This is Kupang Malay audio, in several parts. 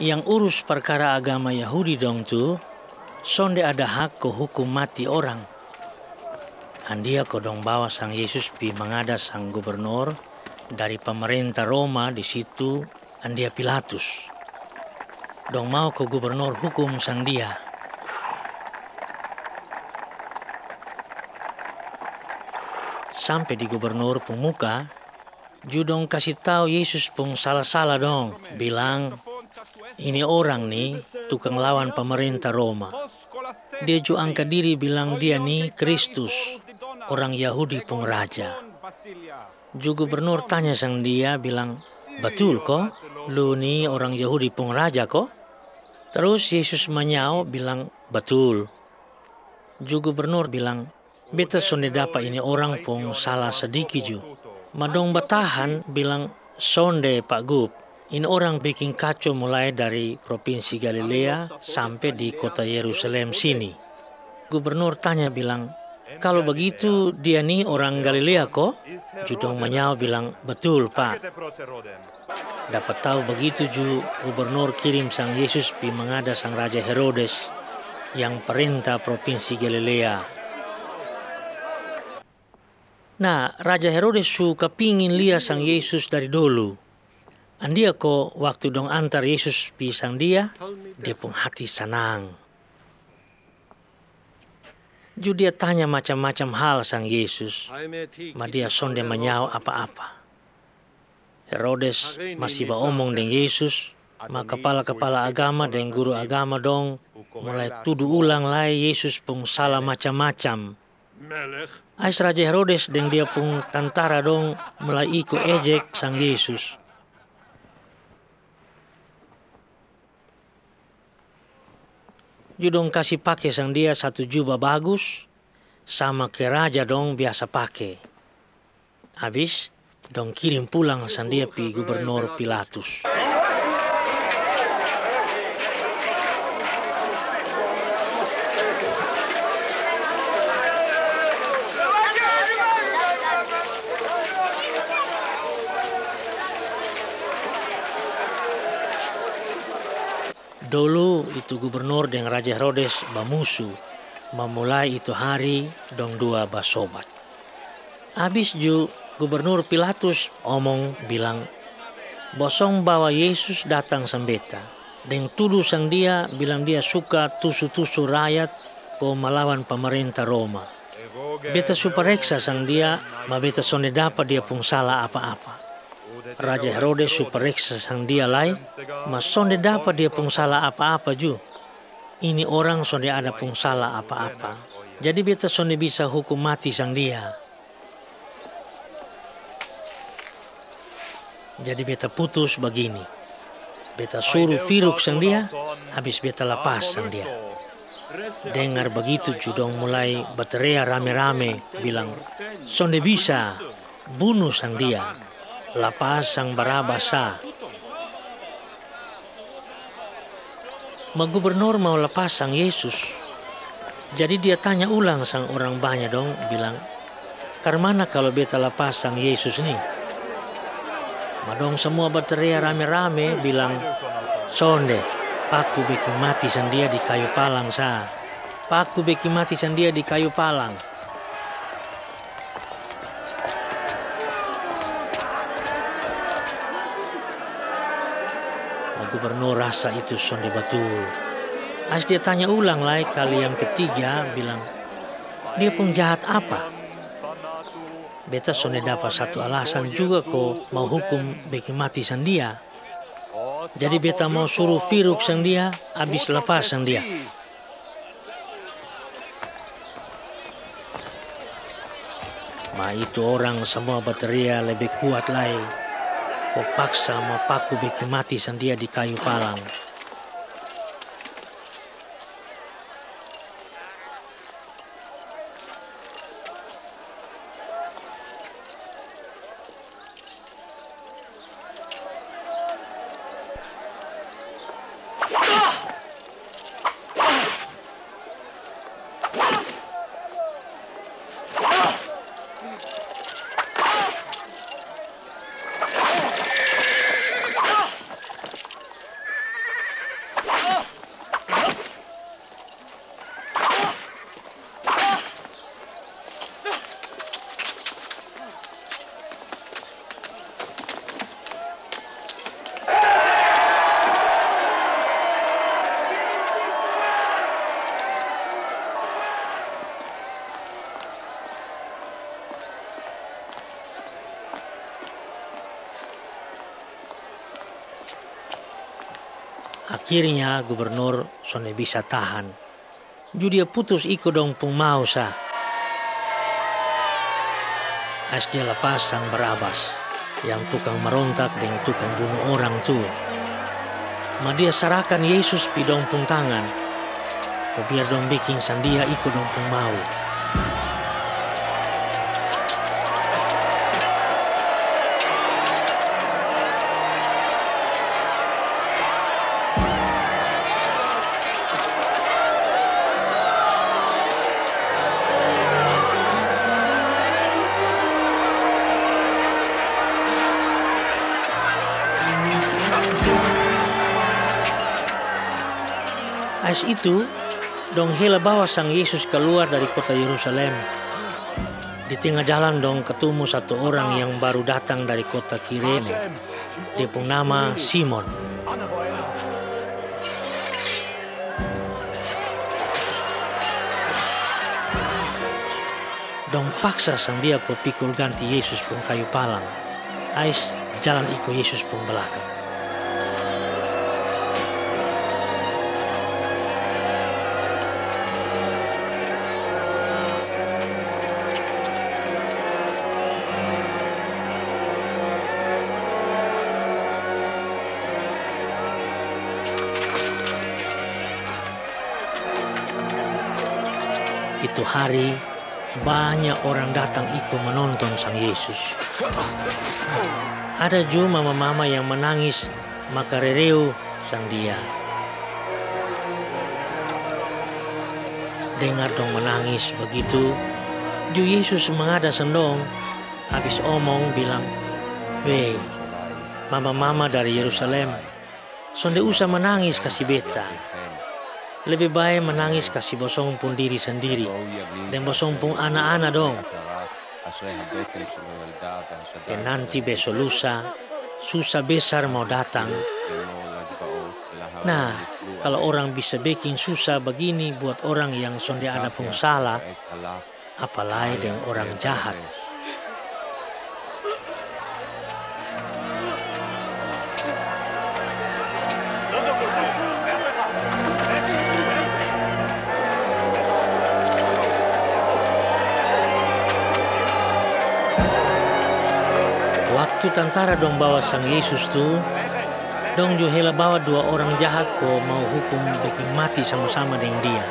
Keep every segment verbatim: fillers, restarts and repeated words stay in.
Yang urus parkara agama Yahudi dong tu sonde ada hak ko hukum mati orang. Andia ko dong bawa sang Yesus pi mangada sang gubernor dari pamarenta Roma di situ, andia Pilatus. Dong mau ko gubernor hukum sang dia. Sampe di gubernor pung muka, ju dong kasi tau Yesus pung sala-sala dong, bilang, "Ini orang ni tukang lawan pamarenta Roma. Dia ju angka diri bilang dia ni Kristus, orang Yahudi pung raja." Ju gubernor tanya sang dia bilang, "Batul ko? Lu ni orang Yahudi pung raja ko?" Tarus Yesus manyao bilang, "Batul." Ju gubernor bilang, "Beta sonde dapa ini orang pung sala sadiki ju." Ma dong batahan bilang, "Sonde, Pak Gub. Ini orang bekin kaco mulai dari propinsi Galilea sampe di kota Yerusalem sini." Gubernor tanya bilang, "Kalo bagitu, dia ni orang Galilea ko?" Ju dong manyao bilang, "Batul, Pak." Dapa tau bagitu ju, gubernor kirim sang Yesus pi mangada sang Raja Herodes, yang parenta propinsi Galilea. Nah, Raja Herodes su kapingin lia sang Yesus dari dolu. Andia ko waktu dong antar Yesus pi sang dia, dia pung hati sanang. Ju dia tanya macam-macam hal sang Yesus, ma dia sonde manyao apa-apa. Herodes masi baomong deng Yesus, ma kapala-kapala agama deng guru agama dong mulai tudu ulang lai Yesus pung sala macam-macam. Ais Raja Herodes deng dia pung tantara dong mulai iko ejek sang Yesus. Ju dong kasi pake sang dia satu juba bagus, sama ke raja dong biasa pake. Abis, dong kirim pulang sang dia pi gubernor Pilatus. Dolu itu gubernor deng Raja Herodes bamusu, ma mulai itu hari dong dua basobat. Abis ju gubernor Pilatus omong bilang, "Bosong bawa Yesus datang sang beta, deng tudu sang dia bilang dia suka tusu-tusu rayat ko malawan pamarenta Roma. Beta su pareksa sang dia, ma beta sonde dapa dia pung sala apa-apa. Raja Herodes su pareksa sang dia lai, ma sonde dapa dia pung sala apa-apa ju. Ini orang sonde ada pung sala apa-apa. Jadi beta sonde bisa hukum mati sang dia. Jadi beta putus bagini. Beta suru firuk sang dia, abis beta lapas sang dia." Dengar bagitu ju dong mulai batarea rame-rame, bilang, "Sonde bisa, bunu sang dia, lapas sang Barabas sa." Ma gubernor mau lapas sang Yesus. Jadi dia tanya ulang sang orang banya dong, bilang, "Karmana kalo beta lapas sang Yesus ni?" Ma dong samua batarea rame-rame, bilang, "Sonde, paku bekin mati sang dia di kayu palang sa. Paku bekin mati sang dia di kayu palang." Ma gubernor rasa itu sonde batul. Ais dia tanya ulang lai kali yang ketiga, bilang, "Dia pung jahat apa? Beta sonde dapa satu alasan juga ko mau hukum bekin mati sang dia. Jadi beta mau suru firuk sang dia, abis lapas sang dia." Ma itu orang samua batarea lebe kuat lai, ko paksa ma paku bekin mati sang dia di kayu palang. Akhirnya gubernur sonde bisa tahan. Ju dia putus iko dong pung mau sa. Ais dia lapas sang Barabas, yang tukang marontak deng tukang bunu orang tu. Ma dia sarakan Yesus pi dong pung tangan. Ko biar dong bekin sang dia iko dong pung mau. Ais itu, dong hela bawa sang Yesus kaluar dari kota Yerusalem. Di tenga jalan dong katumu satu orang yang baru datang dari kota Kirene. Dia pung nama Simon. Dong paksa sang dia ko pikul ganti Yesus pung kayu palang. Ais jalan iko Yesus pung balakang. Itu hari, banya orang datang iko manonton sang Yesus. Ada ju mama-mama yang manangis makarereu sang dia. Dengar dong manangis bagitu, ju Yesus mangada sang dong, abis omong bilang, "Wei, mama-mama dari Yerusalem, sonde usa manangis kasi beta. Lebe bae manangis kasi bosong pung diri sandiri deng bosong pung ana-ana dong. Deng nanti beso lusa, susa besar mau datang. Nah, kalo orang bisa bekin susa bagini buat orang yang sonde ada pung sala, apalai deng orang jahat." Waktu tantara dong bawa sang Yesus tu, dong ju hela bawa dua orang jahat ko mau hukum bekin mati sama-sama deng dia.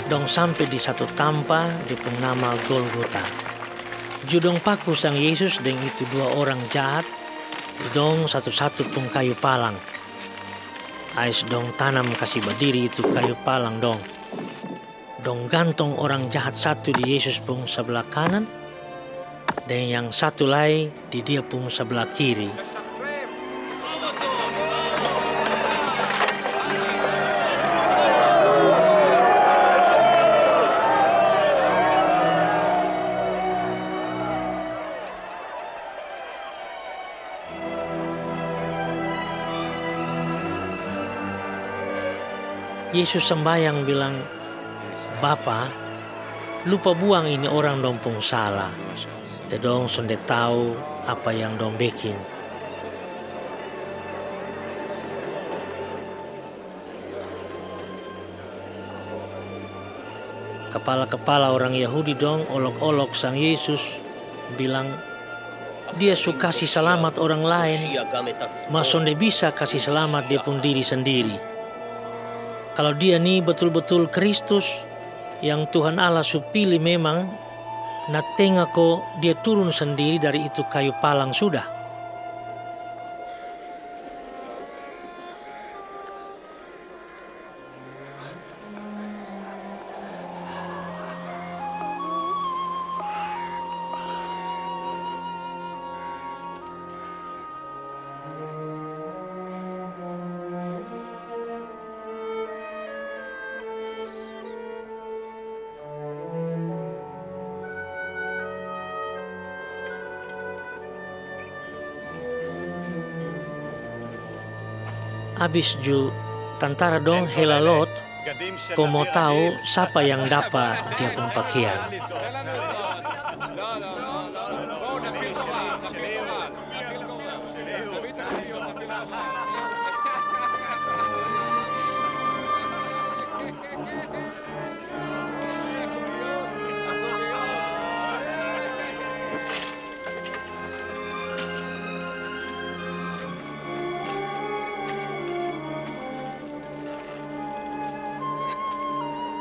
Dong sampe di satu tampa, dia pung nama Golgota. Ju dong paku sang Yesus deng itu dua orang jahat di dong satu-satu pung kayu palang. Ais dong tanam kasi badiri itu kayu palang dong. Dong gantong orang jahat satu di Yesus pung sabla kanan, deng yang satu lai di dia pung sabla kiri. Yesus sambayang bilang, "Bapa, lupa buang ini orang dong pung sala. Te dong sonde tau apa yang dong bekin." Kapala-kapala orang Yahudi dong olok-olok sang Yesus, bilang, "Dia su kasi salamat orang laen, ma sonde bisa kasi salamat dia pung diri sandiri. Kalo dia ni batul-batul Kristus, yang Tuhan Allah su pili memang, na tenga ko dia turun sandiri dari itu kayu palang sudah." Abis ju tantara dong hela lot ko mo tau sapa yang dapa dia pung pakean.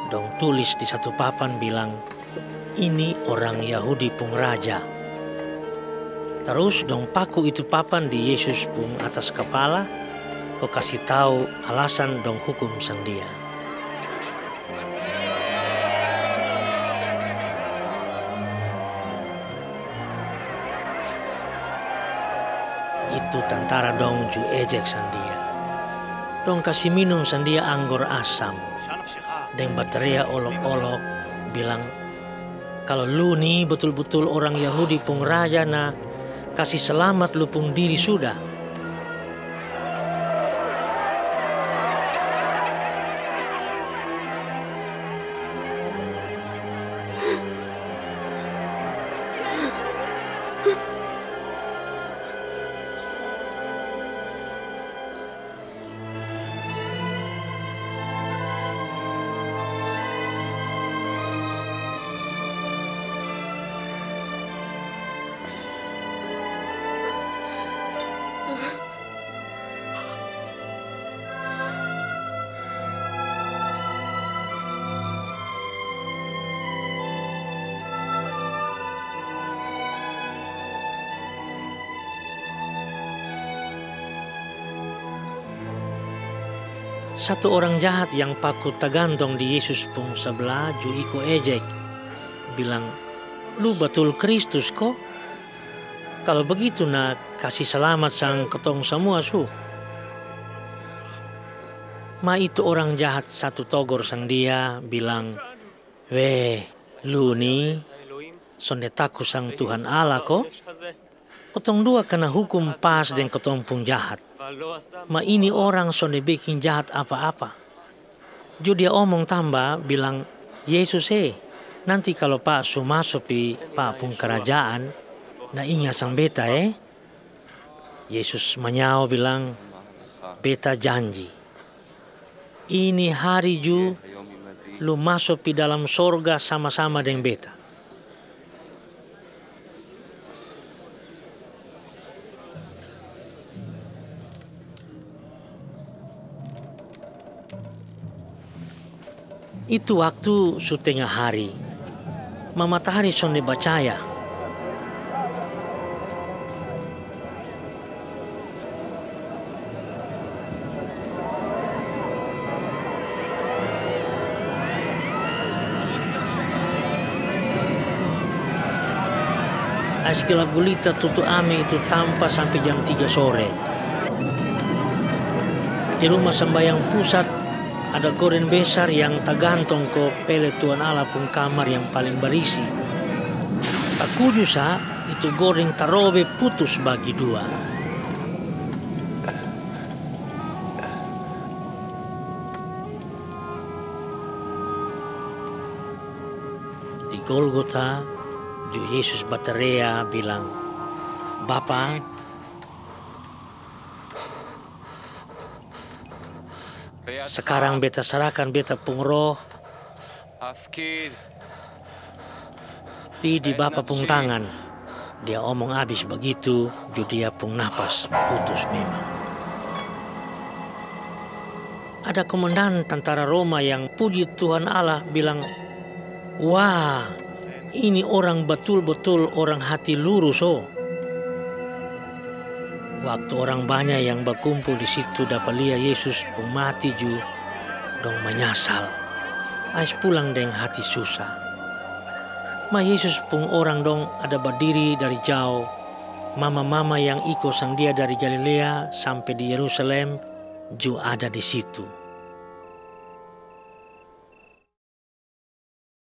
Dong tulis di satu papan bilang, "Ini orang Yahudi pung raja." Tarus dong paku itu papan di Yesus pung atas kapala, ko kasi tau alasan dong hukum sang dia. Itu tantara dong ju ejek sang dia. Dong kasi minum sang dia anggor asam, deng batarea olok-olok, bilang, "Kalo lu ni batul-batul orang Yahudi pung raja, na kasi salamat lu pung diri sudah." Satu orang jahat yang paku tagantong di Yesus pung sabla ju iko ejek, bilang, "Lu batul Kristus ko? Kalo bagitu na kasi salamat sang kotong samua su." Ma itu orang jahat satu togor sang dia, bilang, "Weh, lu ni sonde taku sang Tuhan Allah ko? Kotong dua kana hukum pas deng kotong pung jahat. Ma ini orang sonde bekin jahat apa-apa." Ju dia omong tamba bilang, "Yesus e, nanti kalo Pa su maso pi Pa pung karajaan, na inga sang beta e." Yesus manyao bilang, "Beta janji, ini hari ju lu maso pi dalam sorga sama-sama deng beta." Itu waktu su tenga hari, ma matahari sonde bacaya. Ais gelap gulita tutu ame itu tampa sampe jam tiga sore. Di Ruma Sambayang Pusat ada gorden besar yang tagantong ko pele Tuhan Allah pung kamar yang paling barisi. Takuju sa, itu gorden tarobe putus bagi dua. Golgota, ju Yesus batarea bilang, "Bapa, sekarang beta sarakan beta pung roh pi di Bapa pung tangan." Dia omong abis bagitu, ju dia pung napas putus memang. Ada komandan tantara Roma yang puji Tuhan Allah bilang, "Wah, ini orang batul-batul orang hati lurus o." Waktu orang banya yang bakumpul di situ dapa lia Yesus pung mati ju, dong manyasal. Ais pulang deng hati susa. Ma Yesus pung orang dong ada badiri dari jao. Mama-mama yang iko sang Dia dari Galilea sampe di Yerusalem ju ada di situ.